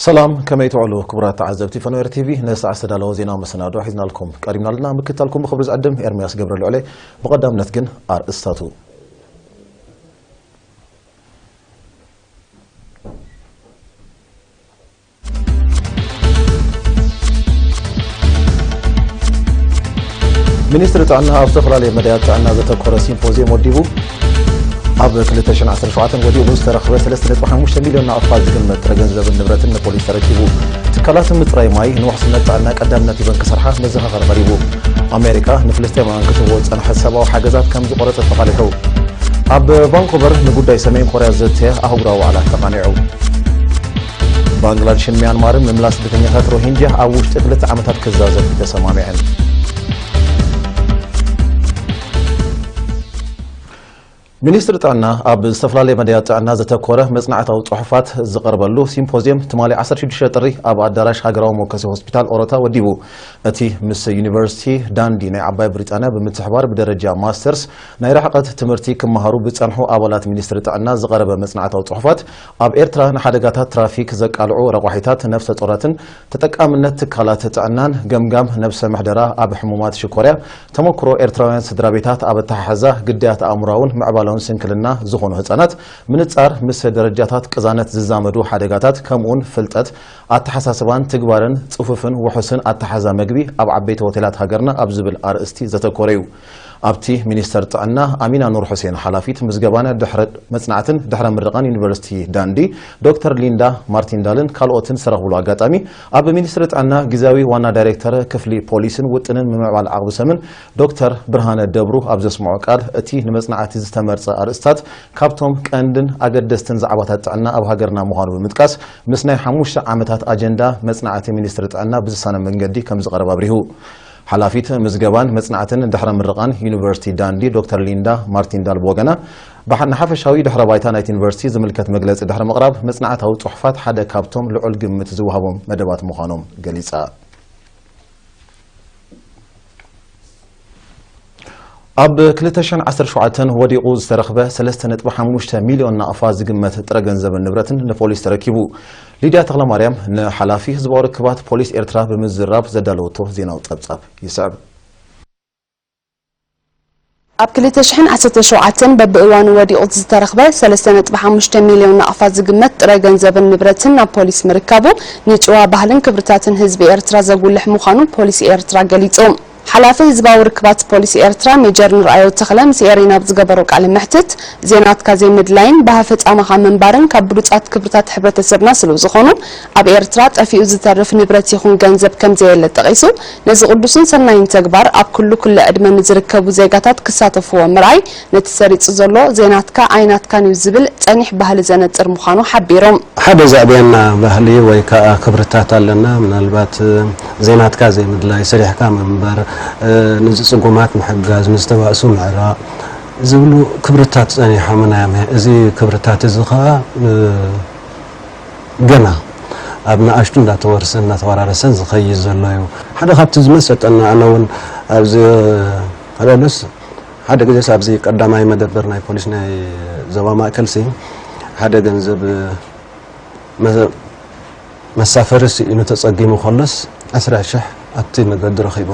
ሰላም፣ ከመይ ትውዕሉ ክቡራት ተዓዘብቲ ፈነወር ቲቪ? ንሰዓት ዝተዳለወ ዜና መሰናዶ ሒዝናልኩም ቀሪብና ኣለና። ምክትታልኩም ብኽብሪ ዝዕድም ኤርምያስ ገብረ ልዑሌ። ብቐዳምነት ግን ኣርእስታቱ። ሚኒስትሪ ጥዕና ኣብ ዝተፈላለዩ መዳያት ጥዕና ዘተኮረ ሲምፖዚየም ወዲቡ። ኣብ ክልተ ሽሕን ዓሰርተ ሸውዓተን ወዲቑ ዝተረኽበ ሰለስተ ነጥቢ ሓሙሽተ ሚልዮን ናቕፋ ዝግመት ጥረ ገንዘብን ንብረትን ንፖሊስ ተረኪቡ። ትካላት ምፅራይ ማይ ንውሕስነት ጥዕና ቀዳምነት ሂበን ክሰርሓ መዘኻኸሪ ቀሪቡ። ኣሜሪካ ንፍልስጤማውያን ክትህቦ ዝፀንሐት ሰብኣዊ ሓገዛት ከም ዝቆረፀት ተቓሊሑ። ኣብ ቫንኮቨር ንጉዳይ ሰሜን ኮርያ ዘተየ ኣህጉራዊ ዋዕላ ተቓኒዑ። ባንግላድሽን ሚያንማርን ምምላስ ስደተኛታት ሮሂንጅያ ኣብ ውሽጢ ክልተ ዓመታት ክዛዘም ተሰማሚዐን። ሚኒስትሪ ጥዕና ኣብ ዝተፈላለየ መዳያት ጥዕና ዘተኮረ መጽናዕታዊ ጽሑፋት ዝቐርበሉ ሲምፖዚየም ትማሊ ዓሰርተ ሽዱሽተ ጥሪ ኣብ ኣዳራሽ ሃገራዊ መወከሲ ሆስፒታል ኦሮታ ወዲቡ። እቲ ምስ ዩኒቨርሲቲ ዳንዲ ናይ ዓባይ ብሪጣንያ ብምትሕባር ብደረጃ ማስተርስ ናይ ርሕቐት ትምህርቲ ክመሃሩ ብጸንሑ ኣባላት ሚኒስትሪ ጥዕና ዝቐረበ መጽናዕታዊ ጽሑፋት፣ ኣብ ኤርትራ ንሓደጋታት ትራፊክ ዘቃልዑ ረቋሒታት ነፍሰ ጡራትን ተጠቃምነት ትካላት ጥዕናን ገምጋም ነብሰ ምሕደራ ኣብ ሕሙማት ሽኮርያ፣ ተመክሮ ኤርትራውያን ስድራ ቤታት ኣብ ኣተሓሕዛ ግዳያት ኣእምሮኣውን ምዕባለውን ስንክልና ዝኾኑ ህጻናት፣ ምንጻር ምስ ደረጃታት ቅዛነት ዝዛመዱ ሓደጋታት፣ ከምኡውን ፍልጠት፣ ኣተሓሳስባን ትግባርን ጽፉፍን ውሑስን ኣተሓዛ መግቢ ኣብ ዓበይቲ ሆቴላት ሃገርና ኣብ ዝብል ኣርእስቲ ዘተኮረ እዩ። ኣብቲ ሚኒስተር ጥዕና ኣሚና ኑር ሑሴን ሓላፊት ምዝገባን ድሕረ መጽናዕትን ድሕረ ምርቓን ዩኒቨርሲቲ ዳንዲ ዶክተር ሊንዳ ማርቲንዳልን ካልኦትን ዝተረኽብሉ ኣጋጣሚ፣ ኣብ ሚኒስትሪ ጥዕና ግዝያዊ ዋና ዳይሬክተር ክፍሊ ፖሊስን ውጥንን ምምዕባል ዓቕቢ ሰምን ዶክተር ብርሃነ ደብሩ ኣብ ዘስምዖ ቃል፣ እቲ ንመጽናዕቲ ዝተመርጸ ኣርእስታት ካብቶም ቀንድን ኣገደስትን ዛዕባታት ጥዕና ኣብ ሃገርና ምዃኑ ብምጥቃስ፣ ምስ ናይ ሓሙሽተ ዓመታት ኣጀንዳ መጽናዕቲ ሚኒስትሪ ጥዕና ብዝሳነ መንገዲ ከም ዝቐረበ ኣብሪሁ። ሓላፊት ምዝገባን መጽናዕትን ድሕረ ምርቓን ዩኒቨርሲቲ ዳንዲ ዶክተር ሊንዳ ማርቲንዳል ብወገና፣ ብሓ-፣ ንሓፈሻዊ ድሕረ ባይታ ናይቲ ዩኒቨርሲቲ ዝምልከት መግለጺ ድሕሪ ምቕራብ፣ መጽናዕታዊ ጽሑፋት ሓደ ካብቶም ልዑል ግምት ዝወሃቦም መደባት ምዃኖም ገሊጻ። ኣብ ክልተ ሽሕን ዓሰርተ ሸውዓተን ወዲቑ ዝተረኽበ ሰለስተ ነጥቢ ሓሙሽተ ሚልዮን ናቕፋ ዝግመት ጥረ ገንዘብን ንብረትን ንፖሊስ ተረኪቡ። ሊድያ ተኽለማርያም ንሓላፊ ህዝባዊ ርክባት ፖሊስ ኤርትራ ብምዝራብ ዘዳለወቶ ዜናዊ ጸብጻብ ይስዕብ። ኣብ ክልተ ሽሕን ዓሰርተ ሸውዓተን በብእዋኑ ወዲቑ ዝተረኽበ ሰለስተ ነጥቢ ሓሙሽተ ሚልዮን ናቕፋ ዝግመት ጥረ ገንዘብን ንብረትን ናብ ፖሊስ ምርካቡ፣ ንጭዋ ባህልን ክብርታትን ህዝቢ ኤርትራ ዘጉልሕ ምዃኑ ፖሊስ ኤርትራ ገሊጹ። ሓላፊ ህዝባዊ ርክባት ፖሊስ ኤርትራ ሜጀር ንርኣዮ ተኽለ ምስ ኤሪና ኣብ ዝገበሮ ቃለ መሕትት፣ ዜናትካ ዘይምድላይን ብሃፈጻምኻ ምንባርን ካብ ብሉጻት ክብርታት ሕብረተሰብና ስለ ዝኾኑ፣ ኣብ ኤርትራ ጠፊኡ ዝተርፍ ንብረት ይኹን ገንዘብ ከም ዘየለ ጠቒሱ፣ ነዚ ቅዱስን ሰናይን ተግባር ኣብ ኩሉ ክሊ ዕድመ ንዝርከቡ ዜጋታት ክሳተፍዎ ምርኣይ፣ ነቲ ሰሪጹ ዘሎ ዘይናትካ ኣይናትካን እዩ ዝብል ጸኒሕ ባህሊ ዘነጽር ምዃኑ ሓቢሩ። ሓደ ዘዕብየና ባህሊ ወይ ከኣ ክብርታት ኣለና። ምናልባት ዘይናትካ ዘይምድላይ፣ ሰሪሕካ ምንባር፣ ንዝጽጉማት ምሕጋዝ፣ ንዝተባእሱ ምዕራቕ ዝብሉ ክብርታት ጸኒሖምና እዮም። እዚ ክብርታት እዚ ከኣ ገና ኣብ ንኣሽቱ እንዳተወርሰን እንዳተወራረሰን ዝኸይድ ዘሎ እዩ። ሓደ ካብቲ ዝመሰጠና፣ ኣነ እውን ኣብዚ ቀደምስ ሓደ ግዜስ ኣብዚ ቀዳማይ መደበር ናይ ፖሊስ ናይ ዞባ ማእከልሲ ሓደ ገንዘብ መ- መሳፈሪ ስኢኑ ተጸጊሙ ከሎስ ዕስራ ሽሕ ኣብቲ መገዲ ረኺቦ።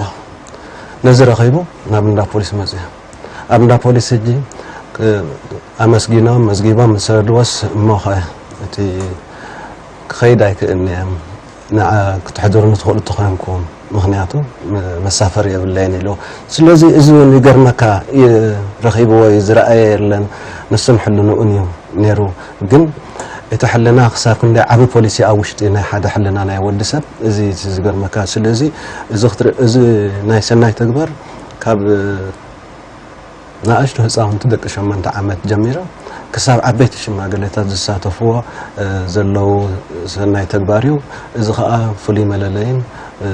ነዚ ረኺቡ ናብ እንዳ ፖሊስ መጽኡ። ኣብ እንዳ ፖሊስ ሕጂ ኣመስጊኖም መዝጊቦም ምስ ረድዎስ እሞኸ እቲ ክኸይድ ኣይክእልን'የ። ንዓ ክትሕድሩኒ ትኽእሉ ተኾይንኩም፣ ምኽንያቱ መሳፈሪ የብለይን ኢሉ። ስለዚ እዚ እውን ይገርመካ፣ ረኺብዎ እዩ፣ ዝረኣየ የለን፣ ንሱን ሕልንኡን እዩ ነይሩ። ግን እቲ ሕልና ክሳብ ክንደይ ዓቢ ፖሊሲ ኣብ ውሽጢ ናይ ሓደ ሕልና ናይ ወዲ ሰብ፣ እዚ እቲ ዝገርመካ። ስለዚ እዚ ክትርኢ፣ እዚ ናይ ሰናይ ተግባር ካብ ንኣሽቱ ህጻውንቲ ደቂ ሸሞንተ ዓመት ጀሚሮም ክሳብ ዓበይቲ ሽማግሌታት ዝሳተፍዎ ዘለዉ ሰናይ ተግባር እዩ። እዚ ኸኣ ፍሉይ መለለይን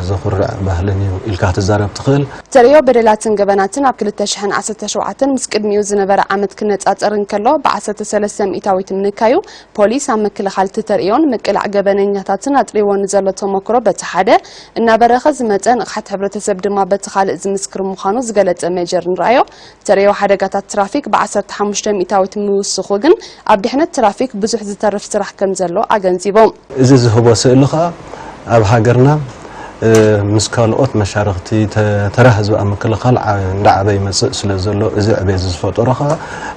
ዘኹርዕ ባህልን እዩ ኢልካ ክትዛረብ ትኽእል። ተርእዮ በደላትን ገበናትን ኣብ ክልተ ሽሕን ዓሰርተ ሸውዓተን ምስ ቅድሚኡ ዝነበረ ዓመት ክነጻጸር እንከሎ፣ ብ ዓሰርተ ሰለስተ ሚእታዊት ምንካዩ፣ ፖሊስ ኣብ ምክልኻል እቲ ተርእዮን ምቅላዕ ገበነኛታትን ኣጥሪዎ ንዘሎ ተመክሮ በቲ ሓደ እናበረኸ ዝመጸ፣ ንቕሓት ሕብረተሰብ ድማ በቲ ካልእ ዝምስክር ምዃኑ ዝገለጸ ሜጀር ንርኣዮ፣ ተርእዮ ሓደጋታት ትራፊክ ብ ዓሰርተ ሓሙሽተ ሚእታዊት ምውስኹ ግን ኣብ ድሕነት ትራፊክ ብዙሕ ዝተርፍ ስራሕ ከም ዘሎ ኣገንዚቦም። እዚ ዝህቦ ስእሊ ኸኣ ኣብ ሃገርና፣ እ፣ ምስ ካልኦት መሻርኽቲ ተ-፣ ተራ ህዝቢ ኣብ ምክልኻል ዓ-፣ እንዳዓበ ይመጽእ ስለ ዘሎ፣ እዚ ዕቤት እዚ ዝፈጠሮ ኸኣ፣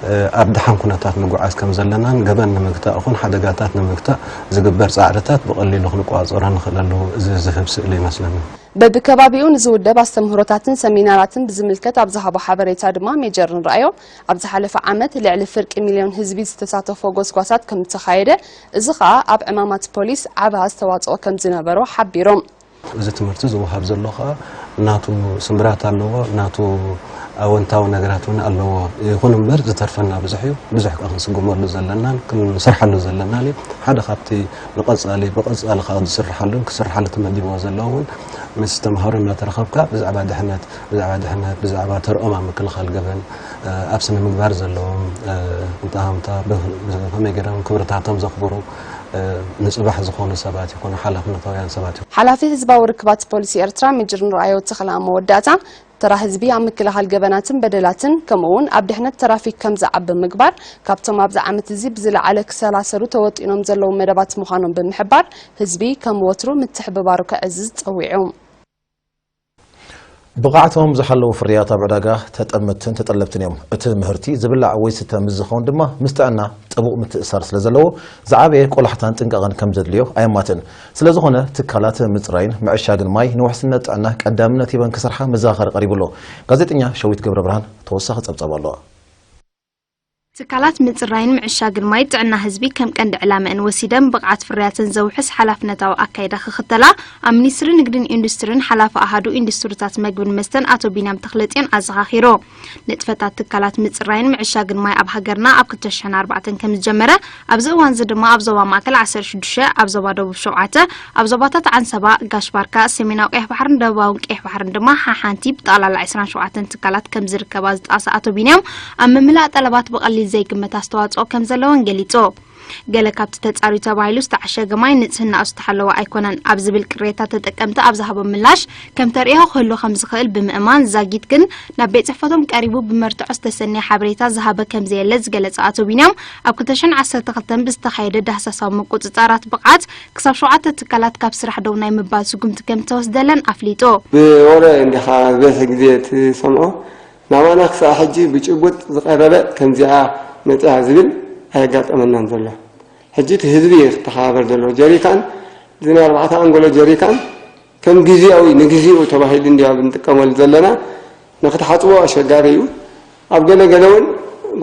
እ፣ ኣብ ደሓን ኩነታት ንጉዓዝ ከም ዘለናን ገበን ንምግታእ ይኹን ሓደጋታት ንምግታእ ዝግበር ጻዕርታት ብቐሊሉ ክንቋጸሮ ንኽእለሉ እዚ ዝህብ ስእሊ ይመስለኒ። በብከባቢኡ ንዝውደብ ኣስተምህሮታትን ሰሚናራትን ብዝምልከት ኣብ ዝሃቦ ሓበሬታ ድማ ሜጀር ንርኣዮ፣ ኣብ ዝሓለፈ ዓመት ልዕሊ ፍርቂ ሚልዮን ህዝቢ ዝተሳተፎ ጎስጓሳት ከም ዝተኻየደ፣ እዚ ኸኣ ኣብ ዕማማት ፖሊስ ዓቢ ኣስተዋጽኦ ከም ዝነበሮ ሓቢሮም። እዚ ትምህርቲ ዝወሃብ ዘሎ ኸኣ ናቱ ስምብራት ኣለዎ፣ ናቱ ኣወንታዊ ነገራት እውን ኣለዎ። ይኹን እምበር ዝተርፈና ብዙሕ እዩ። ብዙሕ ከኣ ክንስጉመሉ ዘለናን ክንሰርሓሉ ዘለናን እዩ። ሓደ ካብቲ ንቐጻሊ፣ ብቐጻሊ ከኣ ዝስርሓሉን ክስርሓሉ ተመዲብዎ ዘሎ እውን ምስ ተምሃሮ እናተረኸብካ ብዛዕባ ድሕነት፣ ብዛዕባ ድሕነት፣ ብዛዕባ ተርኦም ኣብ ምክልኻል ገበን፣ እ፣ ኣብ ስነ ምግባር ዘለዎም፣ እ፣ እንጣሃምታ ብ-፣ ብ-፣ ከመይ ገይሮም ክብርታቶም ዘኽብሩ፣ እ፣ ንጽባሕ ዝኾኑ ሰባት ይኾኑ፣ ሓላፍነታውያን ሰባት ይኾኑ። ሓላፊ ህዝባዊ ርክባት ፖሊስ ኤርትራ ሜጀር ንርኣዮ ተኽለ ኣብ መወዳእታ፣ ተራ ህዝቢ ኣብ ምክልኻል ገበናትን በደላትን፣ ከምኡ እውን ኣብ ድሕነት ትራፊክ ከም ዝዓቢ ምግባር፣ ካብቶም ኣብዚ ዓመት እዚ ብዝለዓለ ክሰላሰሉ ተወጢኖም ዘለዉ መደባት ምዃኖም ብምሕባር፣ ህዝቢ ከም ወትሩ ምትሕብባሩ ከዕዝዝ ጸዊዑ። ብቕዓቶም ዝሓለዉ ፍርያት ኣብ ዕዳጋ ተጠመትትን ተጠለብትን እዮም። እቲ ምህርቲ ዝብላዕ ወይ ዝስተ ምስ ዝኸውን ድማ ምስ ጥዕና ጥቡቕ ምትእስሳር ስለ ዘለዎ ዝዓበየ ቆላሕታን ጥንቃቐን ከም ዘድልዮ ኣየማትእን። ስለ ዝኾነ ትካላት ምጽራይን ምዕሻግን ማይ ንውሕስነት ጥዕና ቀዳምነት ሂበን ክሰርሓ መዘኻኸሪ ቀሪቡ ኣሎ። ጋዜጠኛ ሸዊት ገብረ ብርሃን ተወሳኺ ጸብጻብ ኣለዋ። ትካላት ምጽራይን ምዕሻግን ማይ ጥዕና ህዝቢ ከም ቀንዲ ዕላመአን ወሲደን ብቕዓት ፍርያተን ዘውሕስ ሓላፍነታዊ ኣካይዳ ክኽተላ ኣብ ሚኒስትሪ ንግድን ኢንዱስትሪን ሓላፊ ኣሃዱ ኢንዱስትሪታት መግብን መስተን ኣቶ ቢንያም ተኽለጽዮን ኣዘኻኺሩ። ንጥፈታት ትካላት ምጽራይን ምዕሻግን ማይ ኣብ ሃገርና ኣብ ክልተ ሽሕን ኣርባዕተን ከም ዝጀመረ፣ ኣብዚ እዋን እዚ ድማ ኣብ ዞባ ማእከል ዓሰርተ ሽዱሽተ፣ ኣብ ዞባ ደቡብ ሸውዓተ፣ ኣብ ዞባታት ዓንሰባ፣ ጋሽ ባርካ፣ ሰሜናዊ ቀይሕ ባሕርን ደቡባውን ቀይሕ ባሕርን ድማ ሓሓንቲ ብጠቕላላ ዕስራን ሸውዓተን ትካላት ከም ዝርከባ ዝጠቐሰ ኣቶ ቢንያም፣ ኣብ ምምላእ ጠለባት ብቐሊል ዘይግመት ኣስተዋጽኦ ከም ዘለወን ገሊጹ። ገለ ካብቲ ተጻርዩ ተባሂሉ ዝተዓሸገ ማይ ንጽህናኡ ዝተሓለወ ኣይኮነን ኣብ ዝብል ቅሬታ ተጠቀምቲ ኣብ ዝሃቦ ምላሽ፣ ከም ተርእዮ ክህሉ ከም ዝኽእል ብምእማን፣ ዛጊት ግን ናብ ቤት ጽሕፈቶም ቀሪቡ ብመርትዖ ዝተሰነየ ሓበሬታ ዝሃበ ከም ዘየለ ዝገለጸ ኣቶ ቢንያም፣ ኣብ ክልተ ሽሕን ዓሰርተ ክልተን ብዝተኻየደ ዳህሳሳዊ ምቁጽጻራት ብቕዓት ክሳብ ሸውዓተ ትካላት ካብ ስራሕ ደው ናይ ምባል ስጉምቲ ከም ዝተወስደለን ኣፍሊጡ። ብወረ እንዲኻ ዝበዝሕ ግዜ ትሰምዖ፣ ናባና ክሳብ ሕጂ ብጭቡጥ ዝቐረበ ከምዚኣ መጺኣ ዝብል ኣየጋጠመናን ዘሎ። ሕጂ እቲ ህዝቢ እዩ ክተሓባበር ዘለዎ። ጀሪካን፣ እዚ ናይ ኣርባዕተ ኣንጎሎ ጀሪካን ከም ግዜያዊ፣ ንግዜኡ ተባሂሉ እንዲያ ብንጥቀመሉ ዘለና፣ ንክትሓጽቦ ኣሸጋሪ እዩ። ኣብ ገለ ገለ እውን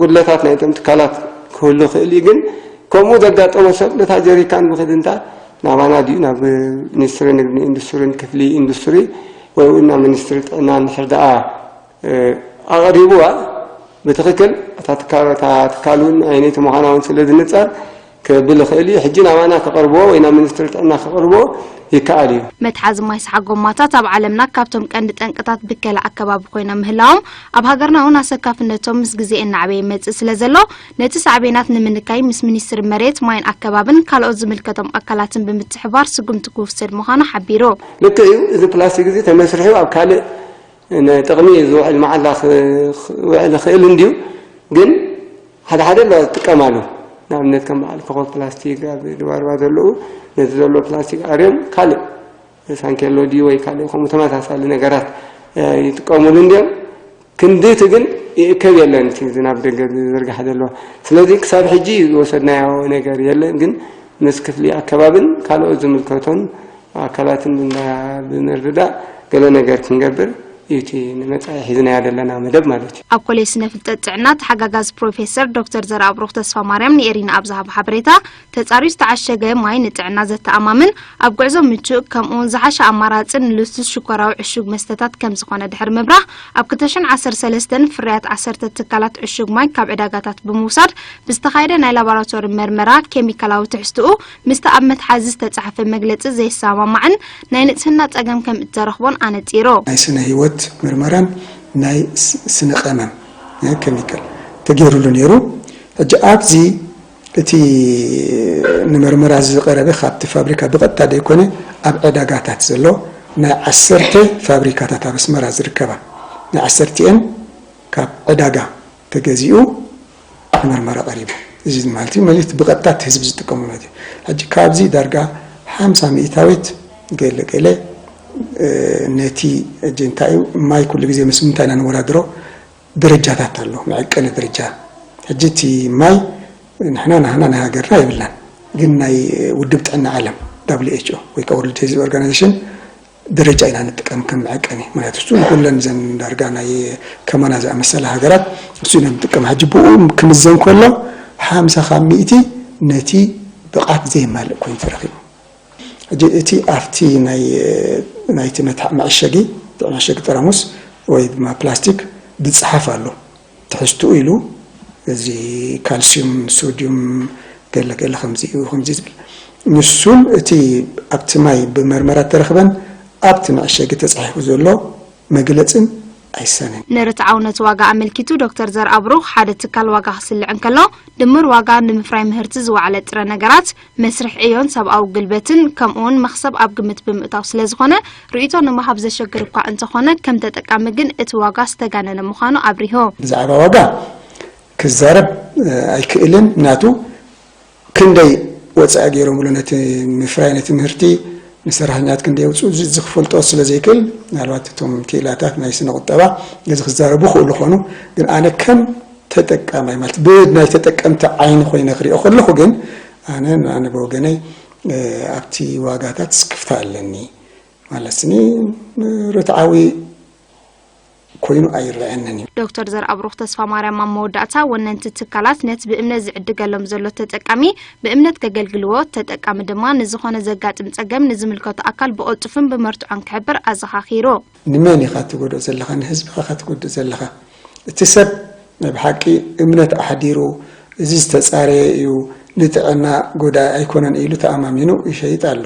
ጉድለታት ናይቶም ትካላት ክህሉ ይኽእል እዩ። ግን ከምኡ ዘጋጠሞ ሰብ ነታ ጀሪካን ብክድንታ ናባና ድዩ ናብ ሚኒስትሪ ንግድን ኢንዱስትሪን፣ ክፍሊ ኢንዱስትሪ ወይ እውን ናብ ሚኒስትሪ ጥዕና እንድሕር ደኣ፣ እ፣ ኣቕሪብዋ ብትኽክል እታ ትካ-፣ እታ ትካል እውን ኣየነይቲ ምዃና እውን ስለ ዝንጸር ክብል ይኽእል እዩ። ሕጂ ናባና ከቕርብዎ ወይ ናብ ሚኒስትሪ ጥዕና ከቕርብዎ ይከኣል እዩ። መትሓዚ ማይ ሰሓ ጎማታት ኣብ ዓለምና ካብቶም ቀንዲ ጠንቅታት ብከላ ኣከባቢ ኮይኖም ምህላዎም፣ ኣብ ሃገርና እውን ኣሰካፍነቶም ምስ ግዜ እናዓበየ ይመጽእ ስለ ዘሎ፣ ነቲ ሳዕቤናት ንምንካይ ምስ ሚኒስትሪ መሬት፣ ማይን ኣከባብን ካልኦት ዝምልከቶም ኣካላትን ብምትሕባር ስጉምቲ ክውሰድ ምዃኑ ሓቢሩ። ልክዕ እዩ፣ እዚ ፕላስቲክ እዚ ተመስሪሑ ኣብ ካልእ ንጥቕሚ ዝውዕል መዓላ ክ-፣ ክውዕል ይኽእል እንድዩ፣ ግን ሓደ ሓደ ኣሎ ዝጥቀማሉ። ንኣብነት ከም በዓል ኮኾብ ፕላስቲክ ኣብ ድባርባ ዘለዉ ነቲ ዘሎ ፕላስቲክ ኣርዮም ካልእ ሳንኬሎ ድዩ ወይ ካልእ ከምኡ ተመሳሳሊ ነገራት፣ እ፣ ይጥቀሙሉ እንድዮም። ክንዲ እቲ ግን ይእከብ የለን፣ እቲ ዝናብ ደገ ዝዝርጋሕ ዘሎ። ስለዚ ክሳብ ሕጂ ዝወሰድናዮ ነገር የለን፣ ግን ምስ ክፍሊ ኣከባብን ካልኦት ዝምልከቶን ኣካላትን እንዳ-፣ ብምርድዳእ ገለ ነገር ክንገብር እዩ እቲ ንመጻኢ ሒዝናዮ ዘለና መደብ ማለት እዩ። ኣብ ኮሌጅ ስነ ፍልጠት ጥዕና ተሓጋጋዚ ፕሮፌሰር ዶክተር ዘርኣብሩኽ ተስፋ ማርያም ንኤሪና ኣብ ዝሃቦ ሓበሬታ፣ ተጻርዩ ዝተዓሸገ ማይ ንጥዕና ዘተኣማምን፣ ኣብ ጉዕዞ ምቹእ፣ ከምኡ እውን ዝሓሸ ኣማራጺ ንልስሉስ ሽኮራዊ ዕሹግ መስተታት ከም ዝኾነ ድሕሪ ምብራህ፣ ኣብ ክልተ ሽሕን ዓሰርተ ሰለስተን ፍርያት ዓሰርተ ትካላት ዕሹግ ማይ ካብ ዕዳጋታት ብምውሳድ ብዝተኻየደ ናይ ላቦራቶሪ መርመራ ኬሚካላዊ ትሕዝትኡ ምስቲ ኣብ መትሓዚ ዝተጻሕፈ መግለጺ ዘይሰማማዕን ናይ ንጽህና ጸገም ከም እተረኽቦን ኣነጺሩ። ናይ ስነ ህይወት ምርመራን ናይ ስ-፣ ስነ ቀመም፣ እ፣ ኬሚካል ተገይሩሉ ነይሩ። ሕጂ ኣብዚ እቲ ንመርመራ ዝቐረበ ካብቲ ፋብሪካ ብቐጥታ ዘይኮነ ኣብ ዕዳጋታት ዘሎ ናይ ዓሰርተ ፋብሪካታት ኣብ ኣስመራ ዝርከባ ናይ ዓሰርቲኤን ካብ ዕዳጋ ተገዚኡ ንመርመራ ቀሪቡ። እዚ ማለት እዩ፣ ማለት ብቐጥታ እቲ ህዝቢ ዝጥቀሙ ማለት እዩ። ሕጂ ካብዚ ዳርጋ ሓምሳ ሚእታዊት ገለ ገለ፣ እ፣ ነቲ፣ ሕጂ እንታይ እዩ፣ ማይ ኩሉ ግዜ ምስ ምንታይ ኢና ንወዳድሮ? ደረጃታት ኣሎ፣ መዐቀኒ ደረጃ። ሕጂ እቲ ማይ ንሕና ናህና ናይ ሃገርና የብልናን፣ ግን ናይ ውድብ ጥዕና ዓለም፣ ደብሊው ኤች ኦ ወይ ከዓ ወርልድ ሄልዝ ኦርጋናይዜሽን ደረጃ ኢና ንጥቀም ከም መዐቀኒ። ምክንያቱ እሱ ንኩለን ዘን ዳርጋ ናይ ከማና ዝኣመሰላ ሃገራት እሱ ኢና ንጥቀም። ሕጂ ብኡ ክምዘን ከሎ ሓምሳ ካብ ሚእቲ ነቲ ብቕዓት ዘየማልእ ኮይኑ ተረኺቡ። ሕጂ እቲ ኣብቲ ናይ፣ ናይቲ መትሓ-፣ መዐሸጊ፣ መዐሸጊ ጠራሙስ ወይ ድማ ፕላስቲክ ዝጸሓፍ ኣሎ። ትሕዝትኡ ኢሉ እዚ ካልሲዩም፣ ሶድዩም፣ ገለ ገለ ከምዚ እዩ፣ ከምዚ ዝብል። ንሱን እቲ ኣብቲ ማይ ብመርመራ ተረኽበን ኣብቲ መዐሸጊ ተጻሒፉ ዘሎ መግለጽን ኣይሳነን። ንርትዓውነት ዋጋ ኣመልኪቱ ዶክተር ዘርኣብሩኽ፣ ሓደ ትካል ዋጋ ክስልዕ እንከሎ፣ ድምር ዋጋ ንምፍራይ ምህርቲ ዝወዓለ ጥረ ነገራት፣ መስርሕ ዕዮን ሰብኣዊ ግልበትን፣ ከምኡውን መኽሰብ ኣብ ግምት ብምእታው ስለ ዝኾነ፣ ርእይቶ ንምሃብ ዘሸግር እኳ እንተኾነ፣ ከም ተጠቃሚ ግን እቲ ዋጋ ዝተጋነነ ምዃኑ ኣብሪሁ። ብዛዕባ ዋጋ ክዛረብ፣ እ፣ ኣይክእልን። ናቱ ክንደይ ወጻኢ ገይሮምሉ ነቲ ምፍራይ፣ ነቲ ምህርቲ ንሰራሕተኛታት ክንደይ የውጽኡ፣ እዚ፣ እዚ ክፈልጦ ስለ ዘይክእል፣ ምናልባት እቶም ክኢላታት ናይ ስነ ቁጠባ እዚ ክዛረቡ ክእሉ ኾኑ። ግን ኣነ ከም ተጠቃማይ፣ ማለት ብናይ ተጠቀምቲ ዓይኒ ኮይነ ክሪኦ ከለኹ ግን ኣነ፣ ኣነ ብወገነይ፣ እ፣ ኣብቲ ዋጋታት ስክፍታ ኣለኒ። ማለትኒ ርትዓዊ ኮይኑ ኣይረኣየንን እዩ። ዶክተር ዘርኣብሩኽ ተስፋ ማርያም ኣብ መወዳእታ፣ ወነንቲ ትካላት ነቲ ብእምነት ዝዕድገሎም ዘሎ ተጠቃሚ ብእምነት ከገልግልዎ፣ ተጠቃሚ ድማ ንዝኾነ ዘጋጥም ጸገም ንዝምልከቶ ኣካል ብቐልጡፍን ብመርትዖን ክሕብር ኣዘኻኺሩ። ንመን ኢኻ ትጎድኦ ዘለኻ? ንህዝብኻ ኢኻ ትጎድእ ዘለኻ። እቲ ሰብ ናይ ብሓቂ እምነት ኣሕዲሩ፣ እዚ ዝተጻረየ እዩ፣ ንጥዕና ጎዳኢ ኣይኮነን ኢሉ ተኣማሚኑ ይሸይጥ ኣሎ፣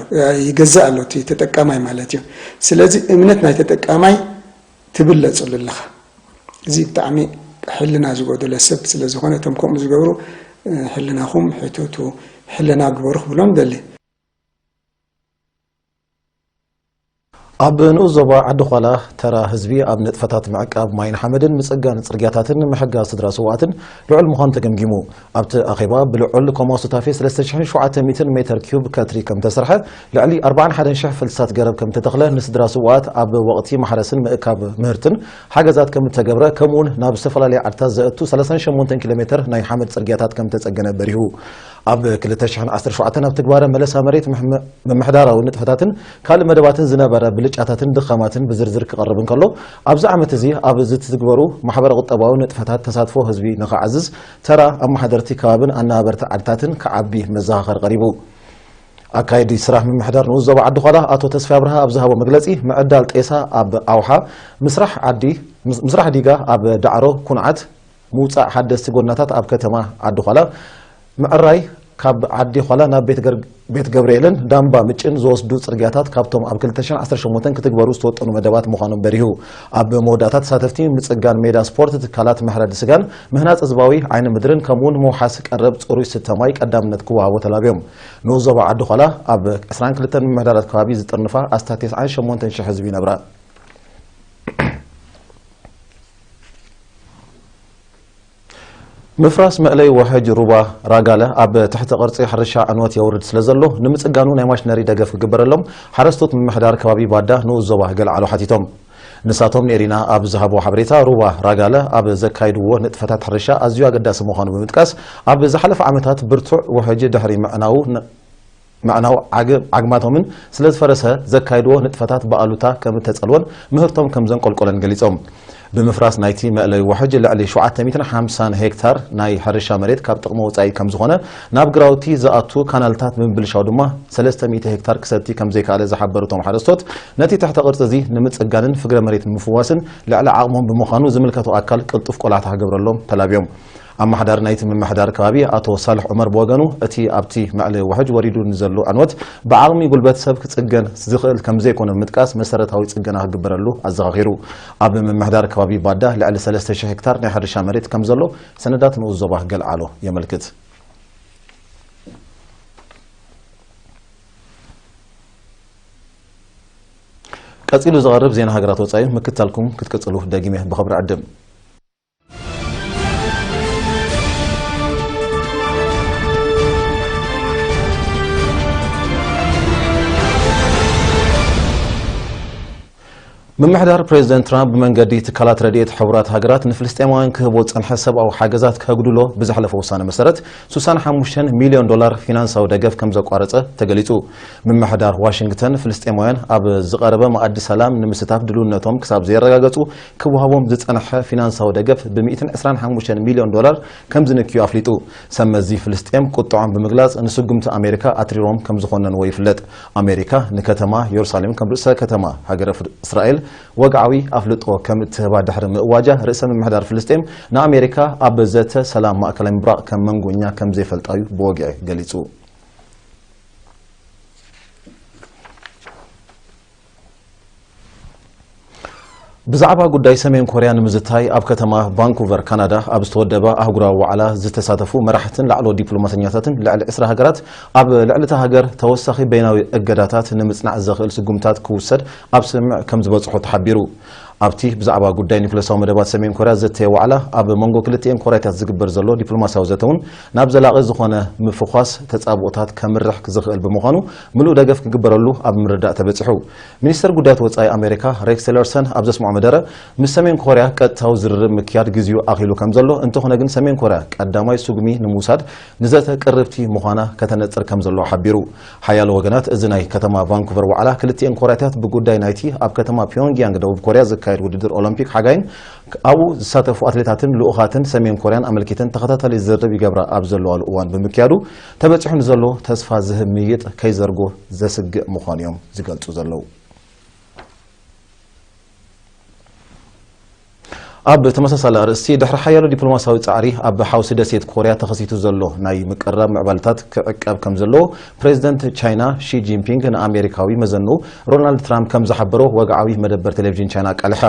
ይገዝእ ኣሎ፣ እቲ ተጠቃማይ ማለት እዩ። ስለዚ እምነት ናይ ተጠቃማይ ትብለጽሉ ኣለኻ። እዚ ብጣዕሚ ሕልና ዝጎደሎ ሰብ ስለ ዝኾነ፣ እቶም ከምኡ ዝገብሩ፣ እ፣ ሕልናኹም ሕተቱ፣ ሕልና ግበሩ ክብሎም ደሊ። ኣብ ንኡስ ዞባ ዓዲ ዃላ፣ ተራ ህዝቢ ኣብ ንጥፈታት ምዕቃብ ማይን ሓመድን ምጽጋን ጽርግያታትን ምሕጋዝ ስድራ ስውኣትን ልዑል ምዃኑ ተገምጊሙ። ኣብቲ ኣኼባ፣ ብልዑል ኮማው ሱታፌ ሰለስተ ሽሕን ሸውዓተ ሚእትን ሜተር ኪዩብ ከትሪ ከም ተሰርሐ፣ ልዕሊ ኣርባዓን ሓደን ሽሕ ፈልስታት ገረብ ከም ተተኽለ፣ ንስድራ ስውኣት ኣብ ወቕቲ ማሕረስን ምእካብ ምህርትን ሓገዛት ከም እተገብረ፣ ከምኡውን ናብ ዝተፈላለያ ዓድታት ዘእቱ ሰላሳን ሸሞንተን ኪሎ ሜተር ናይ ሓመድ ጽርግያታት ከም ተጸገነ በሪሁ። ኣብ ክልተ ሽሕን ዓሰርተ ሸውዓተን ኣብ ትግባረ መለሳ መሬት ምሕም-፣ ምምሕዳራዊ ንጥፈታትን ካልእ መደባትን ዝነበረ ብልጫታትን ድኻማትን ብዝርዝር ክቐርብ እንከሎ፣ ኣብዚ ዓመት እዚ ኣብ ዝትግበሩ ማሕበረ ቁጠባዊ ንጥፈታት ተሳትፎ ህዝቢ ንኽዓዝዝ ተራ ኣመሓደርቲ ከባብን ኣነባበርቲ ዓድታትን ክዓቢ መዘኻኸሪ ቀሪቡ። ኣካየዲ ስራሕ ምምሕዳር ንኡስ ዞባ ዓዲ ዃላ ኣቶ ተስፋይ ኣብርሃ ኣብ ዝሃቦ መግለጺ፣ ምዕዳል ጤሳ ኣብ ኣውሓ፣ ምስራሕ ዓዲ፣ ምስ-፣ ምስራሕ ዲጋ ኣብ ዳዕሮ ኩንዓት፣ ምውጻእ ሓደስቲ ጎደናታት ኣብ ከተማ ዓዲ ዃላ፣ ምዕራይ ካብ ዓዲ ዃላ ናብ ቤት ገር-፣ ቤት ገብርኤልን ዳምባ ምጭን ዝወስዱ ጽርግያታት ካብቶም ኣብ ክልተ ሽሕን ዓሰርተ ሸሞንተን ክትግበሩ ዝተወጠኑ መደባት ምዃኖም በሪሁ። ኣብ መወዳእታ ተሳተፍቲ ምጽጋን ሜዳ ስፖርት፣ ትካላት መሕረዲ ስጋን ምህናጽ ህዝባዊ ዓይኒ ምድርን ከምኡውን ምውሓስ ቀረብ ጽሩይ ስተ ማይ ቀዳምነት ክወሃቦ ተላብዮም። ንኡስ ዞባ ዓዲ ዃላ ኣብ ዕስራን ክልተን ምምሕዳራት ከባቢ ዝጥርንፋ ኣስታት ተስዓን ሸሞንተን ሽሕ ህዝቢ ይነብራ። ምፍራስ መእለይ ውሕጅ ሩባ ራጋለ ኣብ ትሕቲ ቅርጺ ሕርሻ ዕንወት የውርድ ስለ ዘሎ፣ ንምጽጋኑ ናይ ማሽነሪ ደገፍ ክግበረሎም ሓረስቶት ምምሕዳር ከባቢ ባዳ ንኡስ ዞባ ገልዓሎ ሓቲቶም። ንሳቶም ንኤሪና ኣብ ዝሃብዎ ሓበሬታ፣ ሩባ ራጋለ ኣብ ዘካይድዎ ንጥፈታት ሕርሻ ኣዝዩ ኣገዳሲ ምዃኑ ብምጥቃስ፣ ኣብ ዝሓለፈ ዓመታት ብርቱዕ ውሕጅ ድሕሪ ምዕናዉ ን-፣ ምዕናው ዓግ-፣ ዓግማቶምን ስለ ዝፈረሰ ዘካይድዎ ንጥፈታት ብኣሉታ ከም እተጸልወን ምህርቶም ከም ዘንቆልቆለን ገሊጾም። ብምፍራስ ናይቲ መእለዊ ውሕጅ ልዕሊ ሸውዓተ ሚእትን ሓምሳን ሄክታር ናይ ሕርሻ መሬት ካብ ጥቕሚ ወጻኢ ከም ዝኾነ፣ ናብ ግራውቲ ዝኣቱ ካናልታት ብምብልሻው ድማ ሰለስተ ሚእቲ ሄክታር ክሰቲ ከም ዘይከኣለ ዝሓበሩ እቶም ሓረስቶት፣ ነቲ ትሕተ ቅርጺ እዚ ንምጽጋንን ፍግረ መሬት ንምፍዋስን ልዕሊ ዓቕሞም ብምዃኑ ዝምልከቶ ኣካል ቅልጡፍ ቆላሕታ ክገብረሎም ተላብዮም። ኣመሓዳሪ ናይቲ ምምሕዳር ከባቢ ኣቶ ሳልሕ ዑመር ብወገኑ፣ እቲ ኣብቲ መዕለዊ ውሕጅ ወሪዱ ንዘሎ ዕንወት ብዓቕሚ ጉልበት ሰብ ክጽገን ዝኽእል ከም ዘይኮነ ብምጥቃስ፣ መሰረታዊ ጽገና ክግበረሉ ኣዘኻኺሩ። ኣብ ምምሕዳር ከባቢ ባዳ ልዕሊ ሰለስተ ሽሕ ሄክታር ናይ ሕርሻ መሬት ከም ዘሎ ሰነዳት ንኡስ ዞባ ገልዓሎ የመልክት። ቀጺሉ ዝቐርብ ዜና ሃገራት ወጻኢ ምክታልኩም ክትቅጽሉ ደጊመ ብኽብሪ ዕድም። ምምሕዳር ፕሬዚደንት ትራምፕ ብመንገዲ ትካላት ረድኤት ሕቡራት ሃገራት ንፍልስጤማውያን ክህቦ ዝጸንሐ ሰብኣዊ ሓገዛት ከጉድሎ ብዘሕለፎ ውሳነ መሰረት፣ ሱሳን ሓሙሽተን ሚልዮን ዶላር ፊናንሳዊ ደገፍ ከም ዘቋረጸ ተገሊጹ። ምምሕዳር ዋሽንግተን ፍልስጤማውያን ኣብ ዝቐረበ መኣዲ ሰላም ንምስታፍ ድልውነቶም ክሳብ ዘየረጋገጹ፣ ክወሃቦም ዝጸንሐ ፊናንሳዊ ደገፍ ብ ሚእትን ዕስራን ሓሙሽተን ሚልዮን ዶላር ከም ዝንክዩ ኣፍሊጡ። ሰብ መዚ ፍልስጤም ቁጥዖም ብምግላጽ፣ ንስጉምቲ ኣሜሪካ ኣትሪሮም ከም ዝኾነንዎ ይፍለጥ። ኣሜሪካ ንከተማ የሩሳሌም ከም ርእሰ ከተማ ሃገረ ፍል-፣ እስራኤል ወግዓዊ ኣፍልጦ ከም እትህባ ድሕሪ ምእዋጃ፣ ርእሰ ምምሕዳር ፍልስጤም ንኣሜሪካ ኣብ ዘተ ሰላም ማእከላይ ምብራቕ ከም መንጎኛ ከም ዘይፈልጣ እዩ ብወግዒ ገሊጹ። ብዛዕባ ጉዳይ ሰሜን ኮርያ ንምዝታይ ኣብ ከተማ ቫንኩቨር ካናዳ ኣብ ዝተወደበ ኣህጉራዊ ዋዕላ ዝተሳተፉ መራሕትን ላዕለዎት ዲፕሎማሰኛታትን ልዕሊ ዕስራ ሃገራት ኣብ ልዕሊ እታ ሃገር ተወሳኺ በይናዊ እገዳታት ንምጽናዕ ዘኽእል ስጉምታት ክውሰድ ኣብ ስምምዕ ከም ዝበጽሑ ተሓቢሩ። ኣብቲ ብዛዕባ ጉዳይ ኒኩለሳዊ መደባት ሰሜን ኮርያ ዘተየ ዋዕላ ኣብ መንጎ ክልቲኤን ኮርያታት ዝግበር ዘሎ ዲፕሎማስያዊ ዘተ እውን ናብ ዘላቒ ዝኾነ ምፍዃስ ተጻብኦታት ከምርሕ ዝኽእል ብምዃኑ ምሉእ ደገፍ ክግበረሉ ኣብ ምርዳእ ተበጺሑ። ሚኒስተር ጉዳያት ወጻኢ ኣሜሪካ ሬክስ ቲለርሰን ኣብ ዘስምዖ መደረ፣ ምስ ሰሜን ኮርያ ቀጥታዊ ዝርርብ ምክያድ ግዜኡ ኣኺሉ ከም ዘሎ፣ እንተኾነ ግን ሰሜን ኮርያ ቀዳማይ ስጉሚ ንምውሳድ ንዘተ ቅርብቲ ምዃና ከተነጽር ከም ዘለዋ ሓቢሩ። ሓያሎ ወገናት እዚ ናይ ከተማ ቫንኩቨር ዋዕላ ክልቲኤን ኮርያታት ብጉዳይ ናይቲ ኣብ ከተማ ፒዮንግያንግ ደቡብ ኮርያ ዝካየድ ውድድር ኦሎምፒክ ሓጋይን ኣብኡ ዝሳተፉ ኣትሌታትን ልኡኻትን ሰሜን ኮርያን ኣመልኪተን ተኸታታሊ ዝርርብ ይገብራ ኣብ ዘለዋሉ እዋን ብምክያዱ ተበጺሑ ንዘሎ ተስፋ ዝህብ ምይይጥ ከይዘርጎ ዘስግእ ምዃኑ እዮም ዝገልጹ ዘለዉ። ኣብ ተመሳሳሊ ኣርእስቲ፣ ድሕሪ ሓያሎ ዲፕሎማስያዊ ጻዕሪ ኣብ ሓውሲ ደሴት ኮርያ ተኸሲቱ ዘሎ ናይ ምቅርራብ ምዕባለታት ክዕቀብ ከም ዘለዎ ፕሬዚደንት ቻይና ሺ ጂንፒንግ ንኣሜሪካዊ መዘንኡ ሮናልድ ትራምፕ ከም ዝሓበሮ ወግዓዊ መደበር ቴሌቪዥን ቻይና ኣቃሊሐ።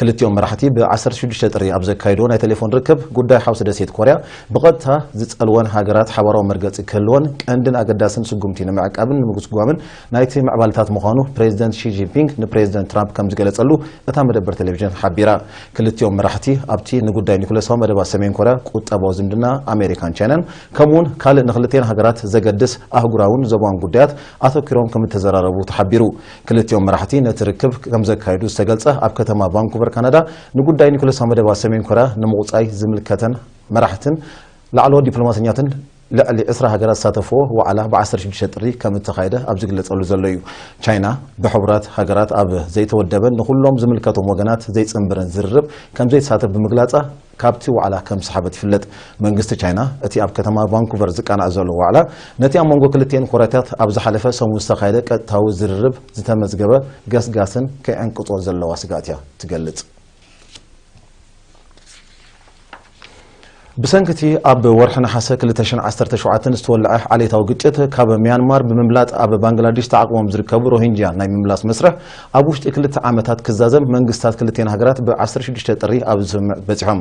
ክልቲኦም መራሕቲ ብ ዓሰርተ ሽዱሽተ ጥሪ ኣብ ዘካየድዎ ናይ ቴሌፎን ርክብ፣ ጉዳይ ሓውሲ ደሴት ኮርያ ብቐጥታ ዝጸልወን ሃገራት ሓባራዊ መርገጺ ክህልወን ቀንድን ኣገዳስን ስጉምቲ ንምዕቃብን ንምጉስጓምን ናይቲ ምዕባለታት ምዃኑ ፕሬዚደንት ሺ ጂንፒንግ ንፕሬዚደንት ትራምፕ ከም ዝገለጸሉ እታ መደበር ቴሌቪዥን ሓቢራ። ክልቲኦም መራሕቲ ኣብቲ ንጉዳይ ኒኩለሳዊ መደባት ሰሜን ኮርያ፣ ቁጠባዊ ዝምድና ኣሜሪካን ቻይናን፣ ከምኡውን ካልእ ንክልቲኤን ሃገራት ዘገድስ ኣህጉራውን ዞባውን ጉዳያት ኣተኲሮም ከም እተዘራረቡ ተሓቢሩ። ክልቲኦም መራሕቲ ነቲ ርክብ ከም ዘካየዱ ዝተገልጸ ኣብ ከተማ ቫንኩቨር ካናዳ ንጉዳይ ኒኩለሳዊ መደባት ሰሜን ኮርያ ንምቑጻይ ዝምልከተን መራሕትን ላዕለዎት ዲፕሎማሰኛትን ልዕሊ ዕስራ ሃገራት ዝሳተፍዎ ዋዕላ ብ ዓሰርተ ሽዱሽተ ጥሪ ከም እተኻየደ ኣብ ዝግለጸሉ ዘሎ እዩ። ቻይና ብሕቡራት ሃገራት ኣብ ዘይተወደበን ንኹሎም ዝምልከቶም ወገናት ዘይጽንብርን ዝርርብ ከም ዘይትሳተፍ ብምግላጻ ካብቲ ዋዕላ ከም ዝሰሓበት ይፍለጥ። መንግስቲ ቻይና እቲ ኣብ ከተማ ቫንኩቨር ዝቃናዕ ዘሎ ዋዕላ ነቲ ኣብ መንጎ ክልቲኤን ኮርያታት ኣብ ዝሓለፈ ሰሙን ዝተኻየደ ቀጥታዊ ዝርርብ ዝተመዝገበ ገስጋስን ከይዕንቅጾ ዘለዋ ስግኣት እያ ትገልጽ። ብሰንኪ እቲ ኣብ ወርሒ ነሓሰ ክልተ ሽሕን ዓሰርተ ሸውዓተን ዝተወልዐ ዓሌታዊ ግጭት ካብ ሚያንማር ብምምላጥ ኣብ ባንግላዴሽ ተዓቑቦም ዝርከቡ ሮሂንጅያ ናይ ምምላስ መስርሕ ኣብ ውሽጢ ክልተ ዓመታት ክዛዘም መንግስታት ክልቲኤን ሃገራት ብ ዓሰርተ ሽዱሽተ ጥሪ ኣብ ዝስምምዕ በጺሖም።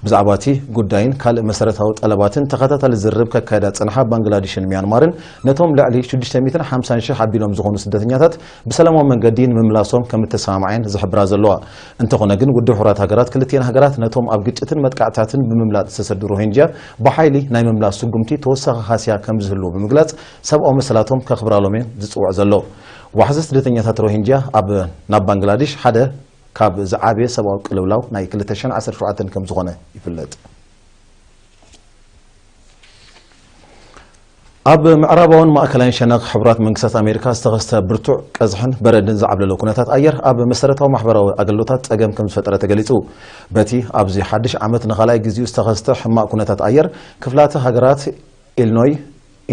ብዛዕባ እቲ ጉዳይን ካልእ መሰረታዊ ጠለባትን ተኸታታሊ ዝርርብ ከካየዳ ዝጸንሓ ባንግላዴሽን ሚያንማርን ነቶም ልዕሊ ሽዱሽተ ሚእትን ሓምሳን ሽሕ ኣቢሎም ዝኾኑ ስደተኛታት ብሰላማዊ መንገዲ ንምምላሶም ከም እተሰማምዐን ዝሕብራ ዘለዋ። እንተኾነ ግን፣ ውድብ ሕቡራት ሃገራት ክልቲኤን ሃገራት ነቶም ኣብ ግጭትን መጥቃዕትታትን ብምምላጥ ዝተሰዱ ሮሂንጅያ ብሓይሊ ናይ ምምላስ ስጉምቲ ተወሳኺ ሃስያ ከም ዝህልዎ ብምግላጽ፣ ሰብኣዊ መሰላቶም ከኽብራሎም እየን ዝጽውዕ ዘሎ። ዋሕዚ ስደተኛታት ሮሂንጅያ ኣብ፣ ናብ ባንግላዴሽ ሓደ ካብ ዝዓበየ ሰብኣዊ ቅልውላው ናይ ክልተ ሽሕን ዓሰርተ ሸውዓተን ከም ዝኾነ ይፍለጥ። ኣብ ምዕራባውን ማእከላይን ሸነኽ ሕቡራት መንግስታት ኣሜሪካ ዝተኸስተ ብርቱዕ ቀዝሕን በረድን ዝዓብለሎ ኩነታት ኣየር ኣብ መሰረታዊ ማሕበራዊ ኣገልግሎታት ጸገም ከም ዝፈጠረ ተገሊጹ። በቲ ኣብዚ ሓድሽ ዓመት ንኻልኣይ ግዜኡ ዝተኸስተ ሕማቕ ኩነታት ኣየር፣ ክፍላተ ሃገራት ኢልኖይ፣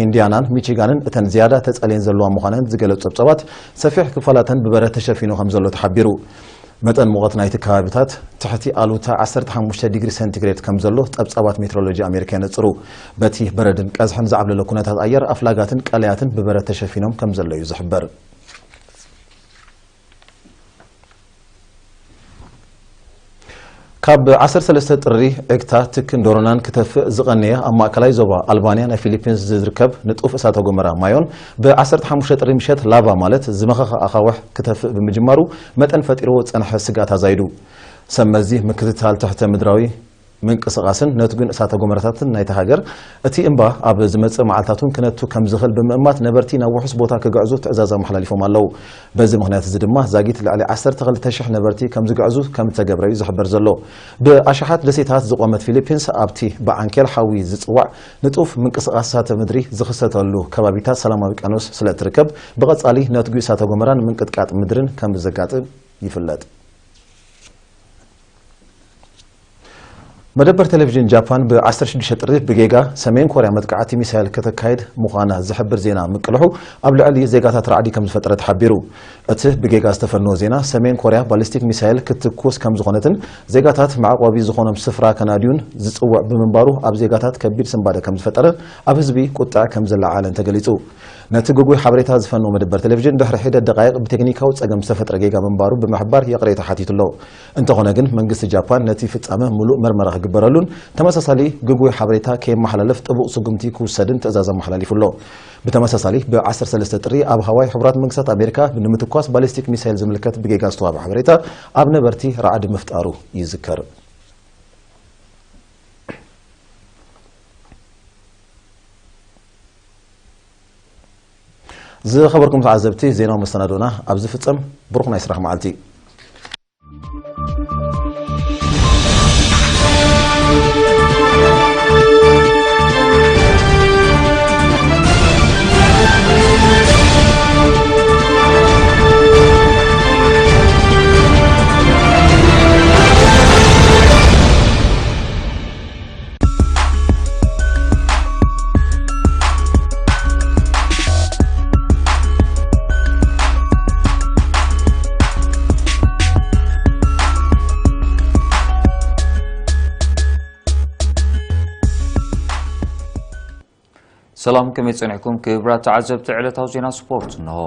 ኢንዲያናን ሚቺጋንን እተን ዝያዳ ተጸልየን ዘለዋ ምዃነን ዝገለጹ ጸብጻባት፣ ሰፊሕ ክፋላተን ብበረድ ተሸፊኑ ከም ዘሎ ተሓቢሩ። መጠን ሙቐት ናይቲ ከባቢታት ትሕቲ ኣሉታ ዓሰርተ ሓሙሽተ ዲግሪ ሴንቲግሬድ ከም ዘሎ ጸብጻባት ሜትሮሎጂ ኣሜሪካ የነጽሩ። በቲ በረድን ቀዝሕን ዝዓብለሎ ኩነታት ኣየር፣ ኣፍላጋትን ቀለያትን ብበረድ ተሸፊኖም ከም ዘሎ እዩ ዝሕበር። ካብ ዓሰርተ ሰለስተ ጥሪ ዒግታ ትክን ዶሮናን ክተፍእ ዝቐነየ ኣብ ማእከላይ ዞባ ኣልባንያ ናይ ፊሊፒንስ ዝርከብ ንጡፍ እሳተ ጎመራ ማዮን ብ ዓሰርተ ሓሙሽተ ጥሪ ምሸት ላቫ ማለት ዝመኸኸ ኣኻውሕ ክተፍእ ብምጅማሩ መጠን ፈጢርዎ ዝጸንሐ ስግኣት ኣዛይዱ። ሰብ መዚ ምክትታል ትሕተ ምድራዊ ምንቅስቓስን ነትጉን እሳተ ጎመራታትን ናይታ ሃገር፣ እቲ እምባ ኣብ ዝመጽእ መዓልታት እውን ክነቱ ከም ዝኽእል ብምእማት ነበርቲ ናብ ውሑስ ቦታ ክግዕዙ ትእዛዝ ኣመሓላሊፎም ኣለዉ። በዚ ምኽንያት እዚ ድማ ዛጊት ልዕሊ ዓሰርተ ክልተ ሽሕ ነበርቲ ከም ዝግዕዙ ከም እተገብረ እዩ ዝሕበር ዘሎ። ብኣሽሓት ደሴታት ዝቖመት ፊሊፒንስ ኣብቲ ብዓንኬል ሓዊ ዝጽዋዕ ንጡፍ ምንቅስቓስ እሳተ ምድሪ ዝኽሰተሉ ከባቢታት ሰላማዊ ውቅያኖስ ስለ እትርከብ፣ ብቐጻሊ ነትጒ እሳተ ጎመራን ምንቅጥቃጥ ምድርን ከም ዘጋጥም ይፍለጥ። መደበር ቴሌቪዥን ጃፓን ብ ዓሰርተ ሽዱሽተ ጥሪ ብጌጋ ሰሜን ኮርያ መጥቃዕቲ ሚሳይል ከተካይድ ምዃና ዝሕብር ዜና ምቅልሑ ኣብ ልዕሊ ዜጋታት ራዕዲ ከም ዝፈጠረ ተሓቢሩ። እቲ ብጌጋ ዝተፈነወ ዜና ሰሜን ኮርያ ባሊስቲክ ሚሳይል ክትትኩስ ከም ዝኾነትን ዜጋታት መዕቆቢ ዝኾኖም ስፍራ ከናድዩን ዝጽውዕ ብምንባሩ ኣብ ዜጋታት ከቢድ ስንባደ ከም ዝፈጠረ ኣብ ህዝቢ ቁጥዐ ከም ዘለዓለን ተገሊጹ። ነቲ ግጉይ ሓበሬታ ዝፈነወ መደበር ቴሌቪዥን ድሕሪ ሒደት ደቃይቕ ብቴክኒካዊ ጸገም ዝተፈጥረ ጌጋ ምንባሩ ብምሕባር ይቕሬታ ሓቲቱ ኣሎ። እንተኾነ ግን መንግስቲ ጃፓን ነቲ ፍጻመ ምሉእ መርመራ ክግበረሉን ተመሳሳሊ ግጉይ ሓበሬታ ከይመሓላለፍ ጥቡቕ ስጉምቲ ክውሰድን ትእዛዝ ኣመሓላሊፉ ኣሎ። ብተመሳሳሊ ብ ዓሰርተ ሰለስተ ጥሪ ኣብ ሃዋይ ሕቡራት መንግስታት ኣሜሪካ ንምትኳስ ባሊስቲክ ሚሳይል ዝምልከት ብጌጋ ዝተዋህበ ሓበሬታ ኣብ ነበርቲ ራዕዲ ምፍጣሩ ይዝከር። ዝኸበርኩም ተዓዘብቲ፣ ዜናዊ መሰናዶና ኣብ ዝፍጸም፣ ብሩኽ ናይ ስራሕ መዓልቲ። ሰላም፣ ከመይ ጸኒሕኩም ክቡራት ተዓዘብቲ ዕለታዊ ዜና ስፖርት? እንሆ።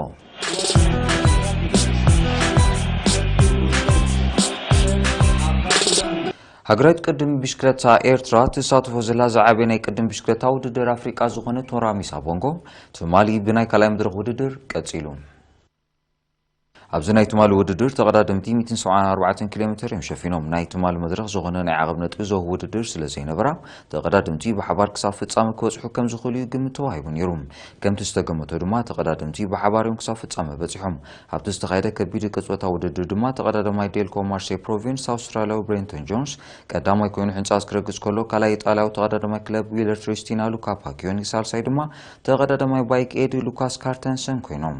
ሃገራዊት ቅድም ብሽክለታ ኤርትራ ትሳተፎ ዘላ ዝዓበየ ናይ ቅድም ብሽክለታ ውድድር ኣፍሪቃ ዝኾነ ቶራሚሳ ቦንጎ ትማሊ ብናይ ካልኣይ መድረኽ ውድድር ቀጺሉ። ኣብዚ ናይ ትማሊ ውድድር ተቐዳደምቲ ሚእትን ሰብዓን ኣርባዕተን ኪሎ ሜትር እዮም ሸፊኖም። ናይ ትማሊ መድረኽ ዝኾነ ናይ ዓቐብ ነጥቢ ዘውህብ ውድድር ስለ ዘይነበራ፣ ተቐዳደምቲ ብሓባር ክሳብ ፍጻመ ክበጽሑ ከም ዝኽእሉ እዩ ግምት ተዋሂቡ ነይሩ። ከምቲ ዝተገመቶ ድማ ተቐዳደምቲ ብሓባር እዮም ክሳብ ፍጻመ በጺሖም። ኣብቲ ዝተኻየደ ከቢድ ቅጽበታዊ ውድድር ድማ ተቐዳዳማይ ዴልኮ ማርሴ ፕሮቪንስ ኣውስትራልያዊ ብሬንተን ጆንስ ቀዳማይ ኮይኑ ሕንጻጽ ክረግጽ ከሎ፣ ካልኣይ ኢጣልያዊ ተቐዳዳማይ ክለብ ዊለር ትሪስቲና ሉካ ፓኪዮኒ፣ ሳልሳይ ድማ ተቐዳዳማይ ባይክ ኤድ ሉካስ ካርተንሰን ኮይኖም።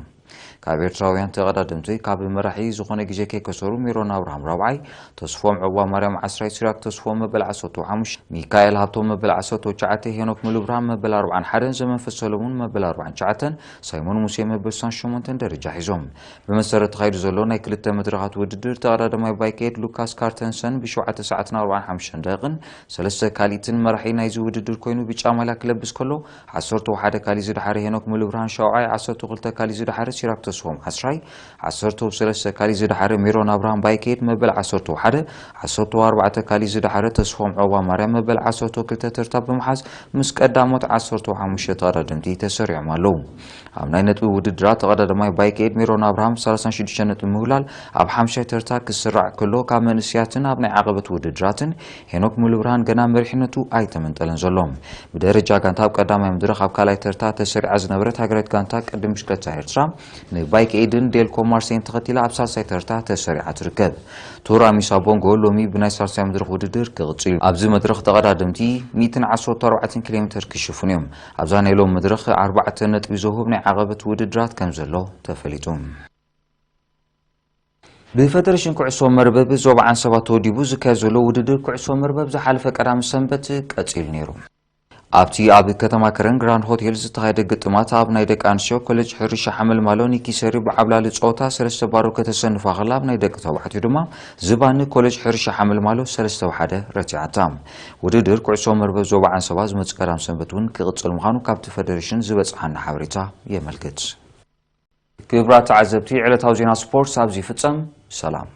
ካብ ኤርትራውያን ተቐዳደምቲ ካብ መራሒ ዝኾነ ግዜ ከይከሰሩ ሜሮን ኣብርሃም ራብዓይ፣ ተስፎም ዑቕባ ማርያም ዓስራይ፣ ሲራክ ተስፎም መበል ዓሰርተ ሓሙሽተ፣ ሚካኤል ሃብቶም መበል ዓሰርተ ትሽዓተ፣ ሄኖክ ሙሉብርሃን መበል ኣርባዓን ሓደን፣ ዘመንፈስ ሰሎሙን መበል ኣርባዓን ትሽዓተን፣ ሳይሞን ሙሴ መበል ስሳን ሸሞንተን ደረጃ ሒዞም። ብመሰረት ተኻይዱ ዘሎ ናይ ክልተ መድረኻት ውድድር ተቐዳዳማይ ባይክ ኤድ ሉካስ ካርተንሰን ብሸውዓተ ሰዓትን ኣርባዓን ሓሙሽተን ደቂቕን ሰለስተ ካልኢትን መራሒ ናይዚ ውድድር ኮይኑ ብጫ ማልያ ክለብስ ከሎ፣ ዓሰርተ ሓደ ካሊ ዝደሓረ ሄኖክ ሙሉብርሃን ሻውዓይ፣ ዓሰርተ ክልተ ካሊ ዝደሓረ ሲራክ ተስፎም ዓስራይ፣ ዓሰርተ ሰለስተ ካሊ ዝደሓረ ሜሮን ኣብርሃም ባይኬድ መበል ዓሰርተ ሓደ፣ ዓሰርተ ኣርባዕተ ካሊ ዝደሓረ ተስፎም ዑቕባ ማርያም መበል ዓሰርተ ክልተ ተርታ ብምሓዝ ምስ ቀዳሞት ዓሰርተ ሓሙሽተ ተቐዳደምቲ ተሰሪዖም ኣለዉ። ኣብ ናይ ነጥቢ ውድድራት ተቐዳዳማይ ባይኬድ ሜሮን ኣብርሃም ሰላሳን ሽዱሽተ ነጥቢ ምህላል ኣብ ሓምሻይ ተርታ ክስራዕ ከሎ፣ ካብ መንእስያትን ኣብ ናይ ዓቐበት ውድድራትን ሄኖክ ሙሉብርሃን ገና መሪሕነቱ ኣይተመንጠለን ዘሎ። ብደረጃ ጋንታ ኣብ ቀዳማይ መድረኽ ኣብ ካልኣይ ተርታ ተሰሪዓ ዝነበረት ሃገራዊት ጋንታ ቅድም ብሽክለታ ኤርትራ፣ ን ባይክ ኤድን ዴልኮ ማርሴን ተኸቲላ ኣብ ሳልሳይ ተርታ ተሰሪዓ ትርከብ። ቱር ኣሚሳ ቦንጎ ሎሚ ብናይ ሳልሳይ መድረኽ ውድድር ክቕጽል እዩ። ኣብዚ መድረኽ ተቐዳደምቲ ሚእትን ዓሰርተ ኣርባዕተን ኪሎ ሜትር ክሽፍኑ እዮም። ኣብዛ ናይ ሎም መድረኽ ኣርባዕተ ነጥቢ ዘውህብ ናይ ዓቐበት ውድድራት ከም ዘሎ ተፈሊጡ። ብፈደሬሽን ኩዕሶ መርበብ ዞባ ዓንሰባ ተወዲቡ ዝካየድ ዘሎ ውድድር ኩዕሶ መርበብ ዝሓለፈ ቀዳም ሰንበት ቀጺሉ ነይሩ። ኣብቲ ኣብ ከተማ ከረን ግራንድ ሆቴል ዝተኻየደ ግጥማት ኣብ ናይ ደቂ ኣንስትዮ ኮሌጅ ሕርሻ ሓመልማሎ ኒኪሰሪ ብዓብላሊ ጸወታ ሰለስተ ባዶ ከተሰንፋ ከላ፣ ኣብ ናይ ደቂ ተባዕትዮ ድማ ዝባኒ ኮሌጅ ሕርሻ ሓመልማሎ ሰለስተ ብሓደ ረቲዓታ። ውድድር ኩዕሶ መርበብ ዞባ ዓንሰባ ዝመጽእ ቀዳም ሰንበት እውን ክቕጽል ምዃኑ ካብቲ ፈደሬሽን ዝበጽሓና ሓበሬታ የመልክት። ክቡራት ተዓዘብቲ፣ ዕለታዊ ዜና ስፖርት ኣብዚ ይፍጸም። ሰላም።